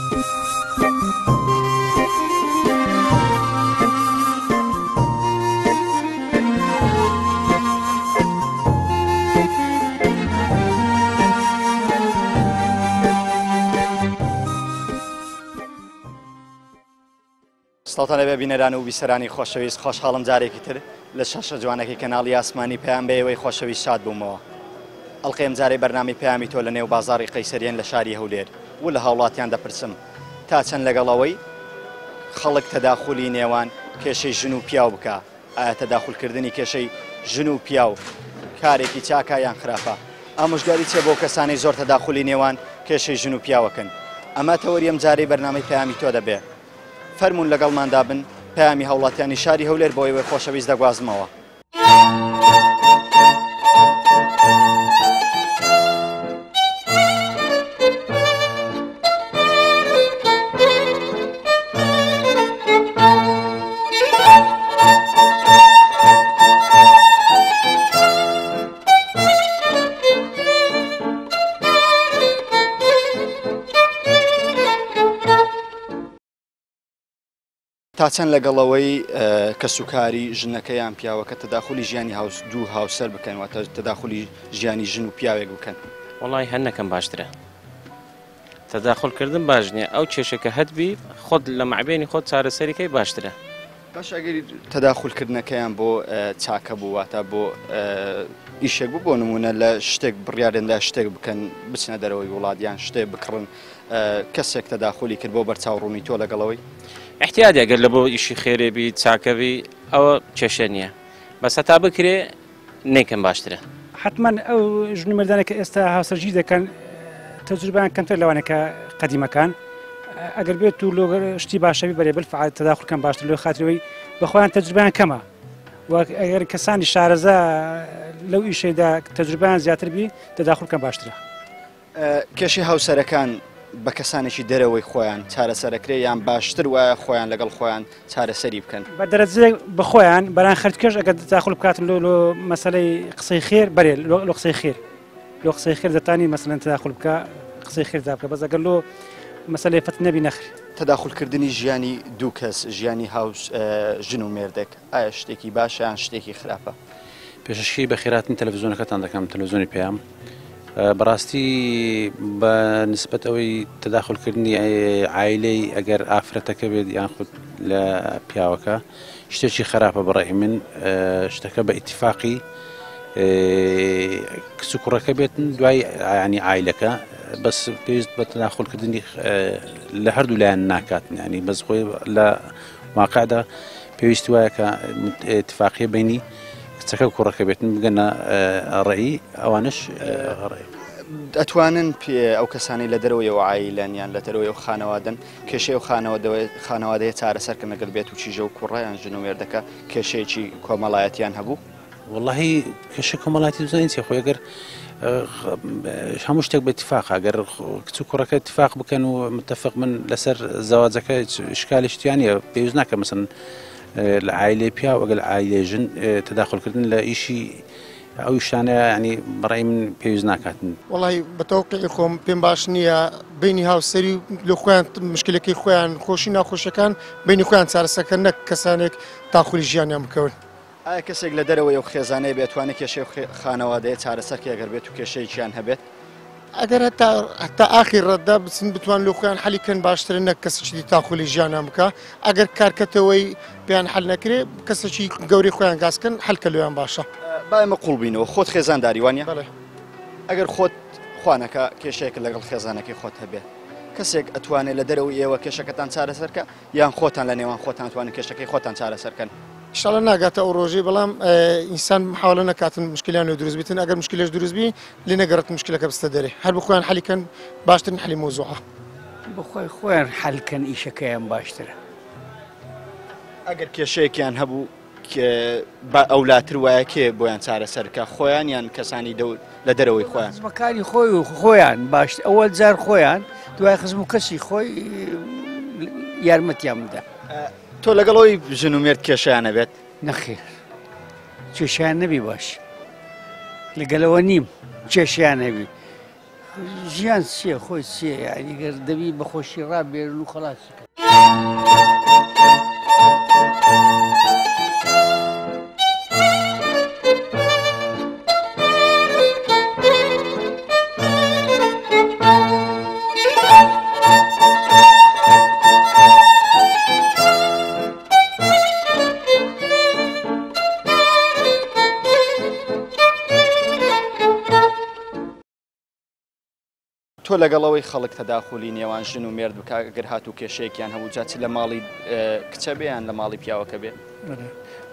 سڵاوتان لەبێ بینەران و بیسەرانی خۆشەویست، خۆشحاڵم جارێکی تر لە شاشە جوانەکەی کەناڵی ئاسمانی پەیام بە ئێوەی خۆشەویست شاد بوومەوە. ئەڵقەی ئەمجارەی بەرنامەی پەیامی تۆ لە نێو بازاڕی قەیسەریەن لە شاری هەولێر و لە هاوڵاتیان دەپرسم تا چەند لەگەڵ ئەوەی خەڵک تەداخولی نێوان کێشەی ژن و پیاو بکا، ئایا تەداخولکردنی کێشەی ژن و پیاو کارێکی چاکە یان خراپە؟ ئامۆژگاری چیە بۆ کەسانەی زۆر تەداخولی نێوان کێشەی ژن و پیاوەکەن؟ ئەمە تەوەری ئەمجارەی بەرنامەی پەیامی تۆ دەبێ. فەرموون لەگەڵماندا بن، پەیامی هاوڵاتیانی شاری هەولێر بۆ ئێوەی خۆشەویست دەگوازمەوە. تا چەند لەگەڵ ئەوەی کەسوکاری ژنەکە یان پیاوەکە تەداخولی ژیانی هاوس دوو هاوسەر بکەن واتە تەداخولی ژیانی ژن و پیاوێک بکەن؟ وەڵی هەر نەکەم باشترە تەداخول کردن باش نییە ئەو کێشەکە هەتبی خۆت لە مەعبێنی خۆت چارەسەریکەی باشترە. باش ئەگەر تەداخول کردنەکەیان بۆ چاکە بوو واتە بۆ ئیشێک بوو بۆ نمونە لە شتێک بڕیارێندا شتێک بکەن بچنە دەرەوەی وڵات یان شتێک بکڕن کەسێک تەداخولی کرد بۆ بەرچاو ڕوونی تۆ لەگەڵەوەی؟ احتیادی ئەگەر لە بۆ ئیشی خێرێ بی چاکە بی ئەوە کێشە نییە بەس هەتا بکرێ نەیکەن باشترە. حەتمەن ئەو ژن و مێردانە کە ئێستا هاوسەرگیری دەکەن تەجروبەیان کەمتر لەوانە کە قەدیمەکان ئەگەر بێت و لۆ شتی باشەوی بەرێ بالفعل تەداخل کەم باشتر لۆ خاترەوەی بەخۆیان تەجروبەیان کەمە و ئەگەر کەسانی شارەزا لەو ئیشەیدا تەجروبەیان زیاتر بی تەداخل کەم باشترە. کێشەی هاوسەرەکان بە کەسانێکی دەرەوەی خۆیان چارەسەرەکرێ یان باشتر وایە خۆیان لەگەڵ خۆیان چارەسەری بکەن؟ بە دەرەجەیەک بە خۆیان بەران خەرجکەش ئەگەر تەداخول بکاتن لۆ لۆ مەسەلەی قسەی خێر بەرێ لۆ لۆ قسەی خێر لۆ قسەی خێر دەتانی مەسەلەن تەداخول بکە قسەی خێر دا بکە بەس ئەگەر لۆ مەسەلەی فەت نەبی نەخر. تەداخولکردنی ژیانی دوو کەس ژیانی هاوس ژن و مێردێک ئایا شتێکی باشە یان شتێکی خراپە؟ پێشەشکی بەخێرهاتنی تەلەفزیۆنەکەتان دەکەم تەلەفزیۆنی پەیام. بەڕاستی بە نسبەت ئەوەی تەداخل کردنی عایلەی ئەگەر ئافرەتەکە بێت یان خود لە پیاوەکە شتێکی خراپە بەڕێی من شتەکە بە ئیتفاقی کچ و کوڕەکە بێتن دوای ینی عایلەکە بەس پێویست بە تەداخلکردنی لە هەردوو لایەن ناکات ینی بەس خۆی لە واقعدا پێویست وایە کە اتفاقیە بینی کچەکە و کوڕەکە بێتن بگەنە ڕێی ئەوانش ڕێ. ئەتوانن ئەو کەسانەی لە دەرەوەی ئەو عایلەن یان لە دەرەوەی ئەو خانەوادەن کێشەی ئەو خانەوادەیە چارەسەر کەن ئەگەر بێت و کیژە و کوڕە یان ژن و مێردەکە کێشەیەکی کۆمەڵایەتیان هەبوو؟ وەڵاهی کێشە کۆمەڵایەتی بزانین چیە خۆی ئەگەر هەموو شتێک بە اتفاق ئەگەر کچ و کوڕەکە اتفاق بکەن و متفق من لەسەر زەواجەکە شکالی شتیان نیە پێویست ناکە مەسەن لە عایلەی پیاو ئەگەر عایلەی ژن تەداخل کردن لە ئیشی ئەو شتانە ینی بەڕای من پێویست ناکاتن. وەڵی بە تەوقعی خۆم پێم باش نییە بینی هاوسەری لە خۆیان مشکلەکەی خۆیان خۆشی ناخۆشەکان بینی خۆیان چارەسەکەن نەک کەسانێک تاخولی ژیانیان بکەون. ئایا کەسێک لە دەرەوەی ئەو خێزانەیە بێت توانێت کێشەی ئەو خانەوادەیە چارەسەر کە ئەگەر بێت و کێشەیەکیان هەبێت؟ ئەگەر هەتا هەتا ئاخیر ڕەدە بچن بتوان لۆ خۆیان حەلی کەن باشترە نەک کەسێکی دی تاخولی ژیانیان بکا ئەگەر کارکەتەوەی پێیان حەل نەکرێ کەسێکی گەورەی خۆیان گاز کەن حەل کە لۆیان باشە. با ئێمە قوڵ بینەوە خۆت خێزانداری وانە؟ بەڵێ. ئەگەر خۆت خوانەکە کێشەیەکت لەگەڵ خێزانەکەی خۆت هەبێ کەسێک ئەتوانێ لە دەرەوەی ئێوە کێشەکەتان چارەسەر کە یان خۆتان لە نێوان خۆتان توانن کێشەکەی خۆتان چارەسەر کەن؟ ئیشاڵا ناگاتە ئەو ڕۆژەی بەڵام ئینسان محاولە نەکاتن مشکلیان لۆ دروست بیتن ئەگەر مشکلەش دروست بی لێ نەگەڕێتن مشکلەکە بستە دەرێ هەر بخۆیان حەلی کەن باشترین حەلی مەوزوعە. بەخوای خۆیان حەل کەن ئیشەکەیان باشترە. ئەگەر کێشەیەکیان هەبوو با ئەولاتر وایە کێ بۆیان چارەسەر بکا خۆیان یان کەسانی دەور لە دەرەوەی خۆیان؟ خزمەکانی خۆی و خۆیان باش ئەوەل جار خۆیان دوای خزم و کەسی خۆی یارمەتیان بدە. تۆ لەگەڵ ئەوی ژن و مێرد کێشەیان هەبێت؟ نەخێر کێشیان نەبی باش لەگەلەوە نیم کێشیان هەبی. ژیان چییە خۆی چییە یعنی گەر دەبی بە خۆشی ڕابێرن و خەڵاسی کەن. تۆ لەگەڵ ئەوەی خەڵک تەداخولی نێوان ژن و مێرد بکا گەر هاتوو کێشەیەکیان هەبوو جا چ لە ماڵی کچە بێ یان لە ماڵی پیاوەکە بێ؟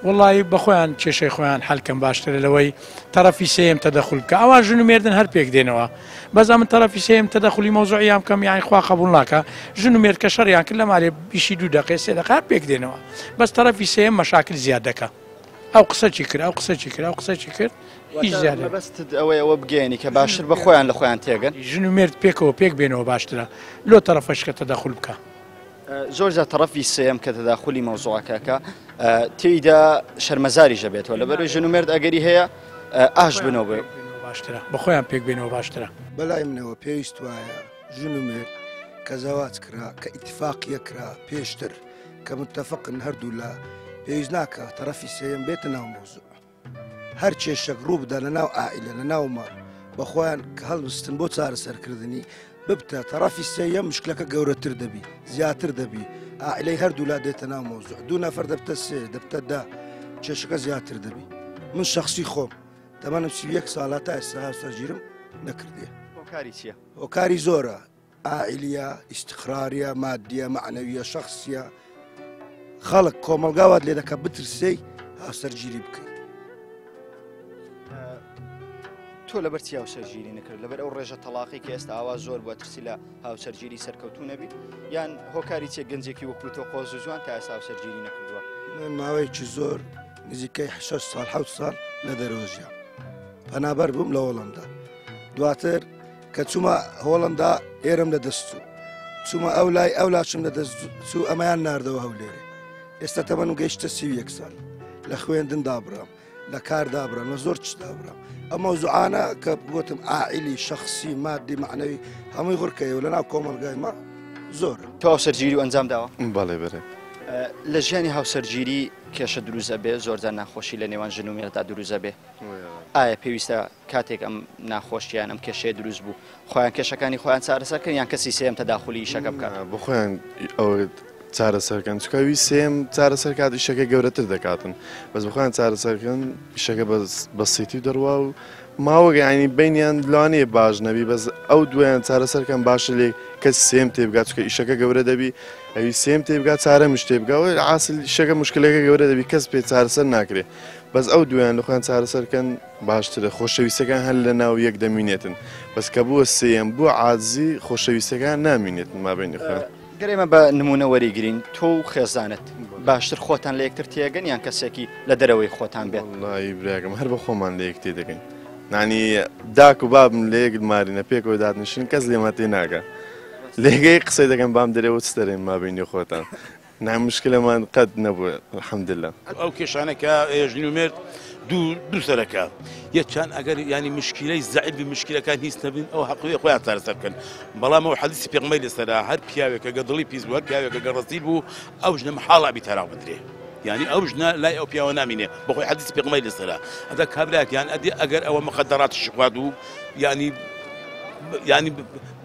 وەڵی بەخۆیان کێشەی خۆیان حەلکەم باشترە لەوەی تەرەفی سێیەم تەدەخول بکە ئەوان ژن و مێردن هەر پێک دێنەوە بەس ئەمن تەرەفی سێیەم تەدەخولی مەوزوعیان بکەم یانی خوا قبوڵ ناکا ژن و مێرد کە شەڕیان کرد لە مالێ بیشی دوو دەقێ سێ دەقە هەر پێک دێنەوە بەس تەرەفی سێیەم مەشاکل زیاد دەکا ئەو قسە چی کرد ئەو قسە چی کرد ئەو قسە چی کرد هیچ زیاد مەبەستت ئەوەیە ئەوە بگەیەنی کە باشتر بە خۆیان لە خۆیان تێگەن ژن و مێرد پێکەوە پێک بێنەوە باشترە لۆ تەرەفەش کە تەدەخول بکا. زۆر جار تەڕەفی سێیەم کە تەداخولی مەوزوعەکە ئەکا تێیدا شەرمەزاریش ئەبێتەوە لەبەرئەوەی ژن و مێرد ئەگەری هەیە ئاش بنەوە بێ. باشترە بە خۆیان پێک بێنەوە باشترە. بەلای منەوە پێویست وایە ژن و مێرد کە زەواج کرا کە ئیتفاقیە کرا پێشتر کە متەفقن هەردوولا پێویست ناکا تەڕەفی سێیەم بێتە ناو مەوزوع. هەر کێشەک ڕوو بدا لە ناو عائیلە لە ناو ماڵ بە خۆیان کە هەڵبستن بۆ چارەسەرکردنی ببتە تەڕەفی سێیەم مشکلەکە گەورەتر دەبی زیاتر دەبی عائیلەی هەردوولا دێتە ناو مەوزوع دوو نەفەر دەبتە سێ دەبتە دە کێشەکە زیاتر دەبی من شخصی خۆم تەمەنم 31 ساڵە تا ئێستا هاوسەرگیرم نەکردیە. هۆکاری چییە؟ هۆکاری زۆرە عائیلیە، ئیستقراریە، مادیە، مەعنەویە، شەخسیە، خەڵک کۆمەڵگا وات لێ دەکا بترسێی هاوسەرگیری بکەیت. تۆ لەبەر چی هاوسەرگیری نەکرد؟ لەبەر ئەو ڕێژە تەڵاقی کە ئێستا ئاوا زۆر بووە ترسی لە هاوسەرگیری سەرکەوتوو نەبی یان هۆکاری چیە گەنجێکی وەکو تۆ قۆز و جوان تا ئێستا هاوسەرگیری نەکردووە؟ من ماوەیەکی زۆر نزیکەی 6 ساڵ 7 ساڵ لە دەرەوە ژیام پەنابەر بووم لە هۆڵەندا دواتر کە چوومە هۆڵندا ئێرەم لە دەست چوو چوومە ئەو لای ئەو لاچم لە دەست چوو ئەمەیان ناردەوە هەولێرێ ئێستا تەمەنم گەیشتە 31 ساڵ لە خوێندن دابرام لە کار دابرام لە زۆر چ دابرام ئەم مەوزوعانە کە گوتم عائلی شخصی مادی معنەوی هەمووی غورکەیە و لە ناو کۆمەڵگای ما زۆر تۆ هاوسەرگیری و ئەنجام داوە؟ بەڵێ بەرێ. لە ژیانی هاوسەرگیری کێشە دروست ئەبێ زۆرجار ناخۆشی لە نێوان ژن و مێردا دروست ئەبێ ئایا پێویستە کاتێک ئەم ناخۆشیان ئەم کێشەیە دروست بوو خۆیان کێشەکانی خۆیان چارەسەر کەن یان کەسی سێیەم تەداخولی ئیشەکە بکات؟ بۆ خۆیان ئەوە چارەسەرکەن چونکە وی سێیەم چارەسەر کات ئیشەکە گەورەتر دەکاتن بەس بۆ خۆیان چارەسەرکەن ئیشەکە بەسیتی و دەڕوا و ماوەگە ینی بینیان لەوانەیە باش نەبی بەس ئەو دویان چارەسەرکەن باشە لێ کەس سێم تێبگات چونکە ئیشەکە گەورە دەبی ئەوی سێم تێبگات چارە مش تێبگا و عاسل ئیشەکە مشکلەکە گەورە دەبی کەس پێ چارەسەر ناکرێ بەس ئەو دویان لە خۆیان چارەسەرکەن باشترە خۆشەویستەکان هەر لە ناو یەک دەمینێتن بەس کە بووە سێیەم بووە عاجزی خۆشەویستەکان نامینێتن مابینی خۆیان. گەر ئێمە بە نموونە وەریگرین تۆ و خێزانت باشتر خۆتان لە یەکتر تێگەن یان کەسێکی لە دەرەوەی خۆتان بێت؟ وەڵڵاهی براکەم هەر بە خۆمان لە یەک تێدەگەین یانی داک و بابم لە یەک مارینە پێکەوە دادنشین کەس لێمان تێ ناگا لێگەی قسەی دەکەن بام دەرێ چ دەرێن مابینی خۆتان نا مشکلەمان قەت نەبووە الحمدللە. ئەو کێشانە کە ژن و مێرد دوو دوو سەرەکە یەکیان ئەگەر ینی مشکلەی زەعیب مشکلەکان هیچ نەبن ئەو حەقوی خۆیان چارەسەر بکەن بەڵام ئەو حەدیسی پێغەمبەری لەسەرە هەر پیاوێکە گە دڵی پیس بوو هەر پیاوێکە گە ڕەزیل بوو ئەو ژنە مەحاڵە بی تەراو بدرێ یعنی ئەو ژنە لای ئەو پیاوە نامینێ بەخۆی حەدیسی پێغەمبەری لەسەرە ئەدا کابراکیان ئەدی ئەگەر ئەوە مخدراتیش خوارد و یعنی یعنی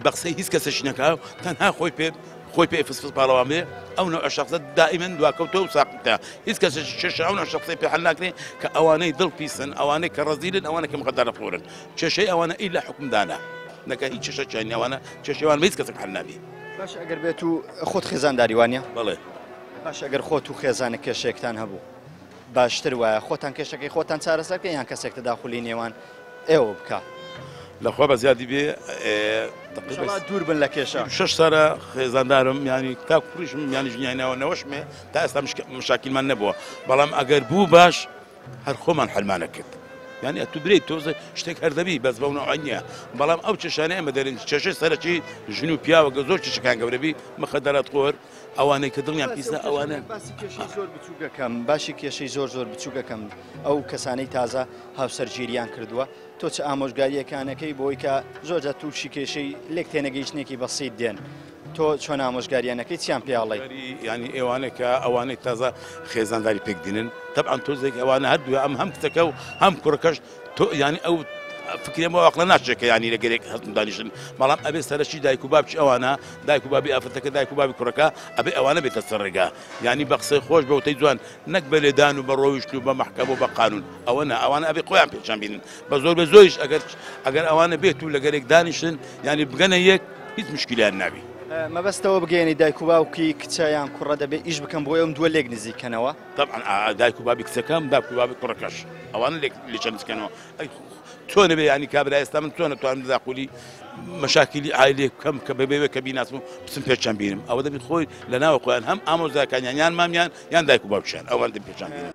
بە قسەی هیچ کەسێکی نەکا تەنها خۆی پێ خۆی پێ فسفس پاڵەوان بێ ئەو نەوعە شەخسە دائیمەن دواکەوتوە و ساقیتە هیچ کەسێکی کێشە ئەو نەوع شەخسەی پێ حەل ناکرێ کە ئەوانەی دڵ پیسن ئەوانەی کە ڕەزیلن ئەوانە کە مخدرە خۆرن کێشەی ئەوانە ئیلا حوکمدانە نەکە هیچ کێشەکیان نیە ئەوانە کێشەی ئەوان بە هیچ کەسێک حەل نابی. باشە ئەگەر بێت و خۆت خێزانداری وانە؟ بەڵێ. باشە ئەگەر خۆت و خێزانت کێشەیەکتان هەبوو باشتر وایە خۆتان کێشەکەی خۆتان چارەسەر بکەن یان کەسێک تەداخولی نێوان ئێوە بکا؟ لەخوا بە زیادی بێ تقریبا دوور بن لە کێشە. شەش سالە خێزاندارم یانی تا کوڕیشم یانی ژنیان ناوە نەوەشمێ تا ئێستا مشاکیلمان نەبووە بەڵام ئەگەر بوو باش هەر خۆمان حلمانە کرد یعنی ئەتو برێ تۆزە شتێک هەر دەبی بەس بەو نەوعە نییە بەڵام ئەو چێشانە ئێمە دەرێن چێشەی سەرەکی ژن و پیاوە گە زۆر چێشەکان گەورەبی مخدرات خۆر ئەوانەی کە دڵیان پیسە ئەوانە. باسی کێشەی زۆر بچووکەکەم باسی کێشەی زۆر زۆر بچووکەکەم ئەو کەسانەی تازە هاوسەرگیریان کردووە. تۆ چ ئامۆژگارییەکانەکەی بۆی کە زۆر جار تووشی کێشەی لێک تێنەگەیشتنێکی بەسیت دێن تۆ چۆن ئامۆژگاریانەکەی چیان پێ ئەڵێی؟ یانی ئێوانەی کە ئەوانەی تازە خێزانداری پێک دینن تەبعەن تۆزێک ئەوانە هەردوو ئەم هەم کچەکە و هەم کوڕەکەش تۆ یانی ئەو فکرێن بۆ ئەقلە ناچێت کە یانی لە گەرێک هەستن دانیشن بەڵام ئەبێ سەرەکی دایک و بابکی ئەوانە دایک و بابی ئافرەتەکە دایک و بابی کوڕەکە ئەبێ ئەوانە بێتە سەر ڕێگا یانی بە قسەی خۆش بە وتەی جوان نەک بە لێدان و بە ڕۆیشت و بە مەحکەمە و بە قانون ئەوە نا ئەوانە ئەبێ خۆیان پێچان بینن بە زۆر بە زۆریش ئەگەر ئەگەر ئەوانە بێت و لەگەرێک دانیشن یانی بگەنە یەک هیچ مشکلیان نابی. مەبەستەوە بگەیەنی دایک و باوکی کچە یان کوڕە دەبێ ئیش بکەن بۆ ئەم دووە لێک نزیک کەنەوە؟ تەبعەن دایک و بابی کچەکەم دایک و بابی کوڕەکەش ئەوانە لێک لێچەند نزیکەنەوە ئەی چۆنە بێ ینی کابرا ئێستا من چۆنە توانم تەداخولی مەشاکیلی عایلێک بکەم کە بەبێ کە بیناسم و بچم پێچەند بینم ئەوە دەبێت خۆی لە ناوە خۆیان هەم ئامۆزاکانیان یان مامیان یان دایک و باوکیان ئەوان دەبێت پێچەند بینن.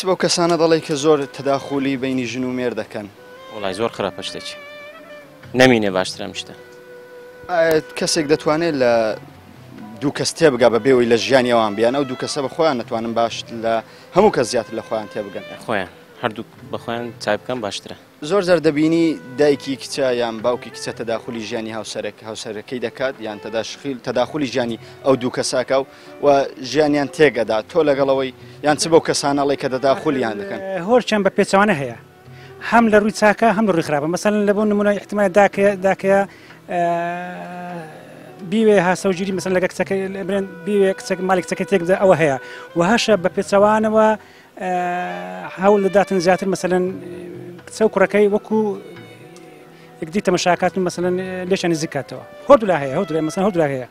چ بەو کەسانە دەڵێی کە زۆر تەداخولی بەینی ژن و مێرد دەکەن؟ وەڵای زۆر خراپە شتێکی نەمینێ باشترە ئەم شتە. ئایا کەسێک دەتوانێت لە دوو کەس تێبگا بە بێەوەی لە ژیانی ئەوان بیان ئەو دوو کەسە بە خۆیان نەتوانن باش لە هەموو کەس زیاتر لە خۆیان تێبگەن؟ خۆیان هەردووک بە خۆیان چای بکەن باشترە. زۆر جار دەبینی دایکی کچە یان باوکی کچە تەداخولی ژیانی هاوسەرەک هاوسەرەکەی دەکات یان تەداشخیل تەداخولی ژیانی ئەو دوو کەساکە و و ژیانیان تێک ئەدا تۆ لەگەڵەوەی یان چ بەو کەسانە ئەڵێی کە تەداخولیان دەکەن؟ هۆرچەند بە پێچەوانە هەیە هەم لە ڕووی چاکە هەم لە ڕووی خراپە مەسەلەن لە بۆ نمونە احتمال داکەیە داکەیە بیوێ هاسەوگیری مەسەلەن لەگە کچەکە برێن بیوێ کچەک ماڵی کچەکە تێک بدە ئەوە هەیە و هەشە بە پێچەوانەوە هەوڵ دەداتن زیاتر مەسەلەن کچە و کوڕەکەی وەکو یەکدی تەمەشاکات و مەسەلەن لێشە نزیک کاتەوە هەردوولا هەیە هەردوولا مەسەلەن هەردوولا هەیە.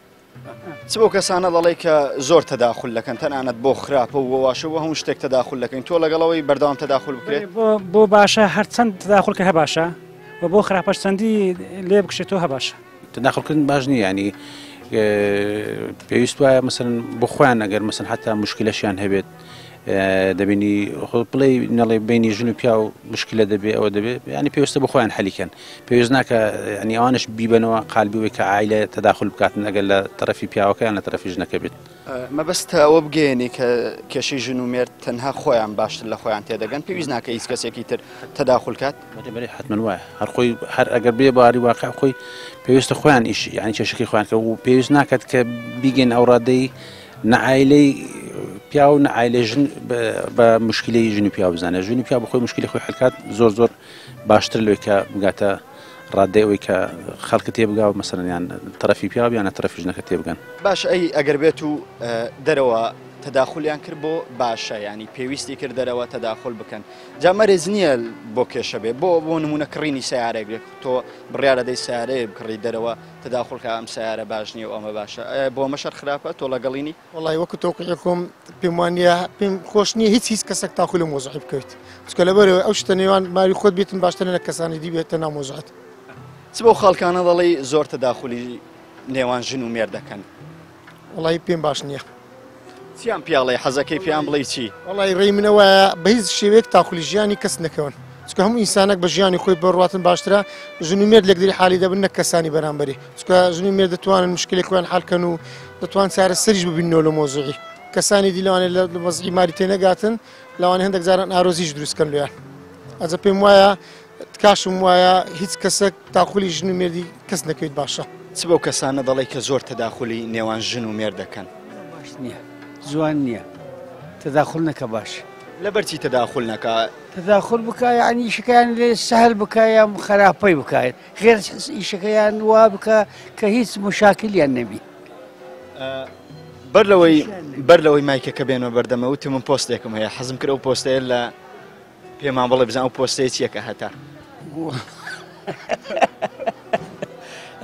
چ بەو کەسانە دەڵێی کە زۆر تەداخول دەکەن تەنانەت بۆ خراپە و بۆ باشە بۆ هەموو شتێک تەداخول دەکەین تۆ لەگەڵەوەی بەردەوام تەداخول بکرێت؟ بۆ باشە هەرچەند تەداخول کە هەباشە و بۆ خراپەش چەندی لێ بکشێتەوە هەباشە. تەداخول کردن باش نییە ینی پێویست وایە مەسەن بۆ خۆیان ئەگەر مەسەن حتا مشکلەشیان هەبێت دەبینی خۆ بڵێ نەڵێ بینی ژن و پیاو مشکلە دەبێ ئەوە دەبێ ینی پێویستە بۆ خۆیان حەلیکەن پێویست ناکە ینی ئەوانش بیبنەوە قالبیەوەی کە عیلە تەداخل بکاتن ئەگەر لە تەرەفی پیاوەکەیان لە تەرەفی ژنەکە بێت. مەبەستە ئەوە بگەیەنی کە کێشەی ژن و مێرد تەنها خۆیان باشتر لە خۆیان تێدەگەن پێویست ناکە هیچ کەسێکی تر تەداخول کات؟ بەرێ بەرێ حەتمەن وایە هەر خۆی هەر ئەگەر بێ باری واقع خۆی پێویستە خۆیان ئیش یعنی کێشەکەی خۆیان کە و پێویست ناکات کە بیگەن ئەو ڕادەی نە عایلەی پیاو نە عایلەی ژن بە مشکلەی ژن و پیاو بزانێت ژن و پیاو بەخۆی مشکلی خۆی حلکات زۆر زۆر باشتر لەوەی کە بگاتە ڕادەی ئەوەی کە خەڵکە تێبگا و مەسەلەن یان تەرەفی پیاو یان تەرەفی ژنەکە تێبگەن. باش ئەی ئەگەر بێت و دەرەوە تەداخولیان کرد بۆ باشە یانی پێویستی کرد دەرەوە تەداخول بکەن جا مەرێز نییە بۆ کێشە بێ بۆ بۆ نمونە کڕینی سیارێک بێت تۆ بڕیارە دەی سیارەیە بکڕی دەرەوە تەداخول کە ئەم سیارە باش نییە و ئەمە باشە بۆ ئەمە شەر خراپە تۆ لەگەڵینی؟ وەڵای وەکو تەوقیعی خۆم پێم وان نییە پێم خۆش نییە هیچ هیچ کەسێک تاخو لە مۆزعی بکەوێت چونکە لەبەرەوە ئەو شتە نێوان ماوی خۆت بێتن باشترە لە کەسانی دی بێتە ناو مۆزعت. چ بەو خەڵکانە دەڵێی زۆر تەداخولی نێوان ژن و مێرد دەکەن؟ وەڵای پێم باش نییە. چیان پێ ئەڵێی حەزەکەی پێیان بڵێی چی؟ وەڵای ڕێی منە وایە بە هیچ شێوەیەک تاخولی ژیانی کەس نەکەون چونکە هەموو ئینسانێک بە ژیانی خۆی بڕواتن باشترە ژن و مێرد لەکدری حالی دەبن نەک کەسانی بەرامبەری چونکە ژن و مێرد دەتوانن مشکلێک خۆیان حل کەن و دەتوان چارەسەریش ببیننەوە لە مۆزوعی کەسانی دی لەوانەیە لە وەزعی ماری تێنەگاتن لەوانەیە هەندێک جاران ئارۆزیش دروست کەن لۆیان ئەجە پێم وایە تکاشم وایە هیچ کەسێک تاخولی ژن و مێردی کەس نەکەویت باشە. چ بەو کەسانە دەڵێی کە زۆر تەداخولی نێوان ژن و مێرد دەکەن؟ باش نییە جوان نییە تەداخول نەکە باش. لەبەر چی تەداخول نەکا؟ تەداخول بکا یانی ئیشەکەیان لێ سەهل بکا یان خراپەی بکا غێر ئیشەکەیان وا بکا کە هیچ مشاکلیان نەبی. بەر لەوەی بەر لەوەی مایکەکە بێنمە بەردەمە وتم من پۆستێکم هەیە حەزم کرد ئەو پۆستەیە لە پێمان بڵێ بزان ئەو پۆستەیە چییە کە هەتە.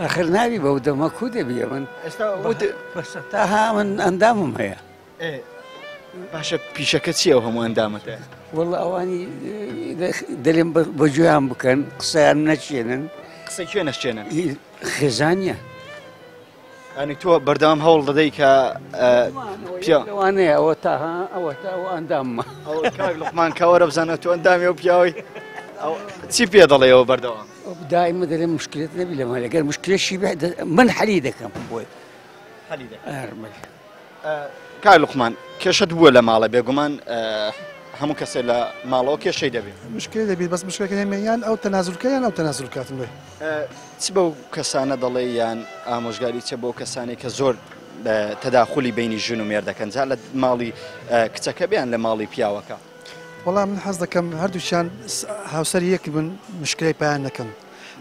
ئەخر ناوی بەو دەمە کو دەبیە من تا ها من ئەندامم هەیە. باشە پیشەکە چییە ئەو هەموو ئەندامەت هەیە؟ وەڵا ئەوانی دەلێم بە گوێیان بکەن قسەیان نەچێنن. قسەی کوێ نەشچێنن؟ خێزانیان. ینی تۆ بەردەوام هەوڵ دەدەی کە پیا لەوانەیە ئەوە تا ئەوە تا ئەو ئەنداممە کاک لوقمان کاوەرە بزانە تۆ ئەندامی ئەو پیاوەی چی پێ دەڵێەوە بەردەوام؟ دائما دەڵێم مشکلت نەبی لە ماڵێ گەر مشکلەشی بێ من حەلی دەکەم بۆی حەلی دەکەم کاک لوقمان کێشەت بووە لە ماڵە بێگومان هەموو کەسێ لە ماڵەوە کێشەی دەبێت مشکلە دەبێت بەس مشکلەکە هێمە یان ئەو تەنازولکە یان ئەو تەنازول کاتم بێ چ بەو کەسانە دەڵێ یان ئامۆژگاری چە بۆ کەسانی کە زۆر تەداخلی بینی ژن و مێردەکەن جا لە ماڵی کچەکە بیان لە ماڵی پیاوەکە وەڵا من حەز دەکەم هەردووکیان هاوسەری یەک بن مشکلەی پایان نەکەن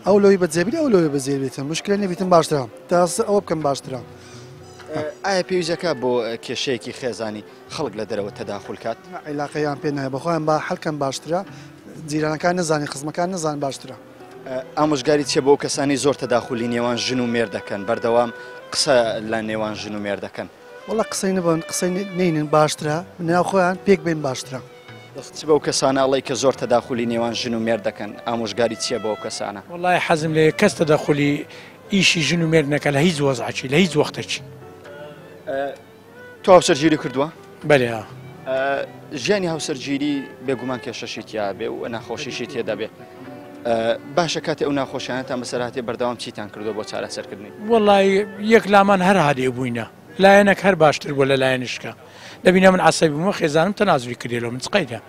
ئەو لەوەی بەجێبی ئەو لەوەی بەجێ بێتن مشکلە نەبیتن باشترە تا ئەوە بکەم باشترە. ئایا پێویستەکە بۆ کێشەیەکی خێزانی خەڵک لە دەرەوە تەداخول کات؟ عیلاقەیان پێ نایە بەخۆیان با حەلکەن باشترە جیرانەکان نەزانانی خزمەکان نەزان باشترە. ئامۆژگاری چیە بۆ کەسانی زۆر تەداخولی نێوان ژن و مێرد دەکەن بەردەوام قسە لە نێوان ژن و مێرد دەکەن؟ وەڵا قسەی نەبن قسەی نەینن باشترە ناو خۆیان پێک بێن باشترە. چ بەو کەسانە ئەڵێی کە زۆر تەداخولی نێوان ژن و مێرد دەکەن ئامۆژگاری چیە بۆ ئەو کەسانە؟ وەڵای حەزم لێیە کەس تەدەخولی ئیشی ژن و مێرد نەکا لە هیچ وەزعەکی لە هیچ وەختەکی. تۆ هاوسەرگیری کردووە؟ بەلێ ها. ژیانی هاوسەرگیری بێگومان کێشەشی تیا بێ و ناخۆشیشی تێدا بێ. باشە کاتێ ئەو ناخۆشیانەتان بەسەر هاتێ بەردەوام چیتان کردووە بۆ چارەسەرکردنی؟ وەڵای یەک لامان هەر هادێ بووینە لایەنەک هەر باشتر بووە لە لایەنشکە دەبینە من عەسەبی بوومە خێزانم تەنازولی کردێ لۆ من چ قەیدە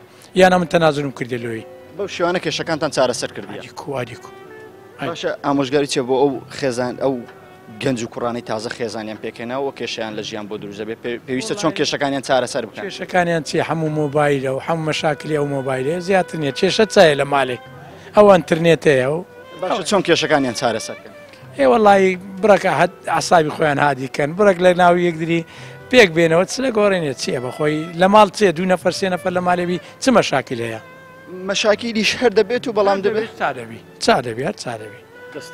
یانە من تەنازولم کردێ لۆی. بەو شێوانە کێشەکانتان چارەسەر کردیە؟ ئادی کو ئادی کو. باشە ئامۆژگاری چیە بۆ ئەو خێزان ئەو گەنج و کوڕانەی تازە خێزانیان پێکهێناوە و کێشەیان لە ژیان بۆ دروست دەبێت پێویستە چۆن کێشەکانیان چارەسەر بکەن؟ کێشەکانیان چیە هەموو مۆبایلە و هەموو مەشاکلی ئەو مۆبایلەیە زیاتر نیە کێشە چایە لە مالێ ئەو ئەنترنێتەیە و باشە چۆن کێشەکانیان چارەسەر بکەن؟ ئێ وەڵایی بڕەک هەد عەسابی خۆیان هادی کەن بڕەک لە ناو یەکدری پێک بێنەوە چ لە گۆڕێنێ چیە بەخۆی لە ماڵ چێ دوو نەفەر سێ نەفەر لە مالێ بی چ مەشاکل هەیە؟ مەشاکیلیش هەر دەبێت و بەڵام دەبێت چا دەبی چا دەبی هەر چا دەبی.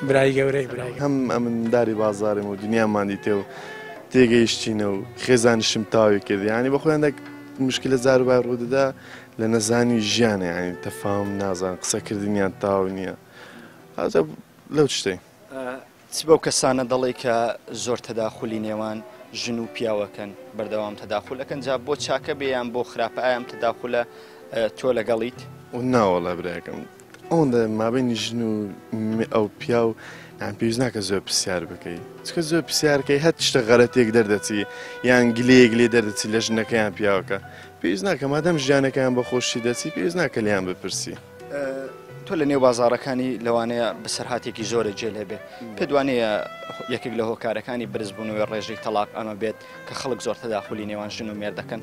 برای گەورەی برای هەم ئەمن داری بازارم و دنیامان دیتێ و تێگەیشتینە و خێزانیشم تاوی کرد یعنی بە خۆیان دەک مشکلە زار و بای ڕوودەدا لە نەزانی ژیانە یعنی تەفاهم نازان قسەکردنیان تاو نییە ئازا لەو شتەی. چ بەو کەسانە دەڵێی کە زۆر تەداخولی نێوان ژن و پیاوەکەن بەردەوام تەداخول ئەکەن جا بۆ چاکە بێ یان بۆ خراپە ئایا ئەم تەداخولە تۆ لەگەڵیت؟ ناوەڵا براکەم ئەوەندە مابینی ژن و ئەو پیاو یان پێویست ناکە زۆر پرسیار بکەی چکە زۆر پرسیارکەی هەر شتە غەلەتێک دەردەچی یان گلەیەک لێ دەردەچی لە ژنەکەیان پیاوەکە پێویست ناکە مادەم ژیانەکەیان بە خۆشی دەچی پێویست ناکە لێیان بپرسی. تۆ لە نێو بازاڕەکانی لەوانەیە بەسەرهاتێکی زۆرە جێ لێبێ پێت وانەیە یەکێک لە هۆکارەکانی بەرزبوونەوەی ڕێژەی تەلاق ئەمە بێت کە خەڵک زۆر تەداخولی نێوان ژن و مێرد دەکەن؟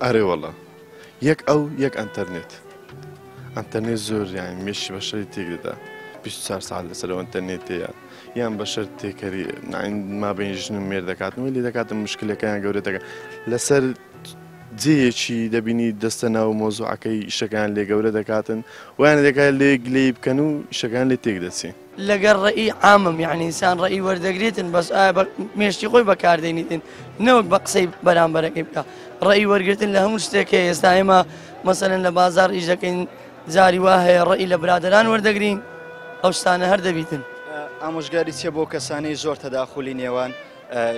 ئەرێ وەڵا یەک ئەو یەک ئەنتەرنێت ئەنتەرنێت زۆر یان مێشکی بەشەری تێک دەدا 24 ساعت لەسەر ئەو ئەنتەرنێتەیە یان بەشەر تێکەری مابین ژن و مێرد دەکاتن و لێ دەکاتن مشکلەکەیان گەورە دەکات لەسەر جێیەکی دەبینی دەستە ناو مۆزوعەکەی ئیشەکەیان لێ گەورە دەکاتن وایان دەکات لێ گلەیی بکەن و ئیشەکەیان لێ تێک دەچی. لەگەر ڕەئی عامم یەعنی ئینسان ڕەئی وەردەگریتن بەس ئایا بە مێشکی خۆی بەکاردێنیتن نەوەک بە قسەی بەرامبەرەکەی بکە ڕەئی وەرگرتن لە هەموو شتێک هەیە ئێستا ئێمە مەسەلەن لە بازاڕ ئیش دەکەین جاری وا هەیە ڕەئی لە برادەران وەردەگرین ئەو شتانە هەر دەبیتن. ئامۆژگاری چیە بۆ کەسانەی زۆر تەداخولی نێوان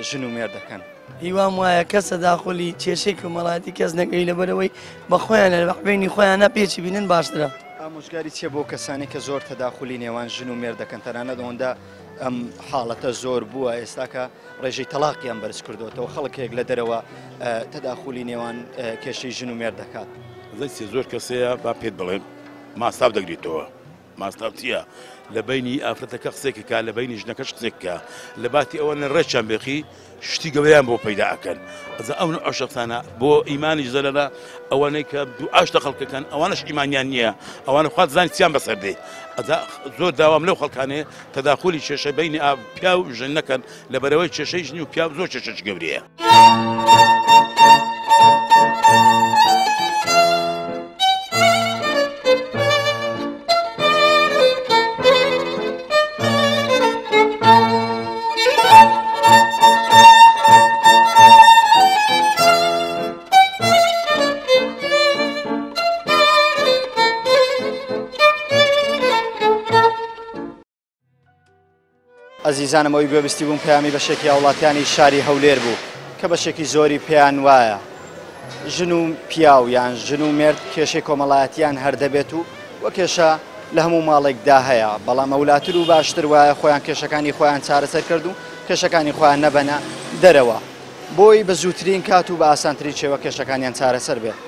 ژن و مێرد دەکەن؟ هیوام وایە کەس تەداخولی کێشەی کۆمەڵایەتی کەس نەکەوی لەبەرئەوەی بەخۆیان لە بەینی خۆیانا پێچی بینن باشترە. ئامۆژگاری چیە بۆ کەسانی کە زۆر تەداخولی نێوان ژن و مێرد دەکەن تەنانەت ئەوەندە ئەم حاڵەتە زۆر بووە ئێستاکە ڕێژەی تەلاقیان بەرز کردوێتەوە خەڵکێک لە دەرەوە تەداخولی نێوان کێشەی ژن و مێرد دەکات. زەیسێ زۆر کەسەیە با پێت بڵێم ماستاو دەگریتەوە. ماستاو چیە؟ لە بەینی ئافرەتەکە قسێک کا لە بەینی ژنەکەش قسێک کا لە باتی ئەوە نە ڕێکیان بێخی شتی گەورەیان بۆ پەیدا ئەکەن ئەزا ئەو نوعە شەخسانە بۆ ئیمانیش زەرەرە ئەوانەی کە دوعاش لە خەڵکەکەن ئەوانەش ئیمانیان نییە ئەوانە خوا دەزانێت چیان بەسەر دێ ئەزا زۆر داوام لەو خەڵکانەیە تەداخولی کێشە بەینی ئا پیاو و ژن نەکەن لەبەرئەوەی کێشەی ژن و پیاو زۆر کێشەکی گەورەیە. ئەزیزانم ئەوی گوێبستی بووم پەیامی بەشێکی هاوڵاتیانی شاری هەولێر بوو کە بەشێکی زۆری پێیان وایە ژن و پیاو یان ژن و مێرد کێشەی کۆمەڵایەتیان هەر دەبێت و وە کێشە لە هەموو ماڵێکدا هەیە بەڵام ئەولاتر و باشتر وایە خۆیان کێشەکانی خۆیان چارەسەر کرد و کێشەکانی خۆیان نەبەنە دەرەوە بۆی بە زووترین کات و بە ئاسانترین شێوە کێشەکانیان چارەسەر بێت.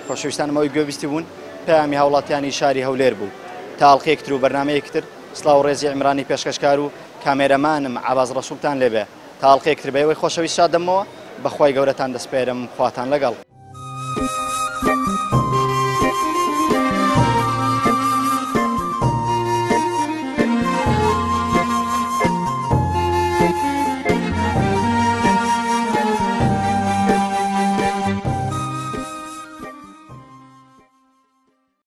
خۆشەویستانم ئەوەی گوێبیستی بوون پەیامی هاوڵاتیانی شاری هەولێر بوو. تا ئەڵقەیەکی تر و بەرنامەیەکی تر سڵاو و ڕێزی عیمرانی پێشکەشکار و کامێرەمانم عەباس ڕەسوڵتان لێبێ. تا ئەڵقەیەکی تر بە ئێوەی خۆشەویست شاد دەبمەوە. بە خوای گەورەتان دەسپێرم خواتان لەگەڵ.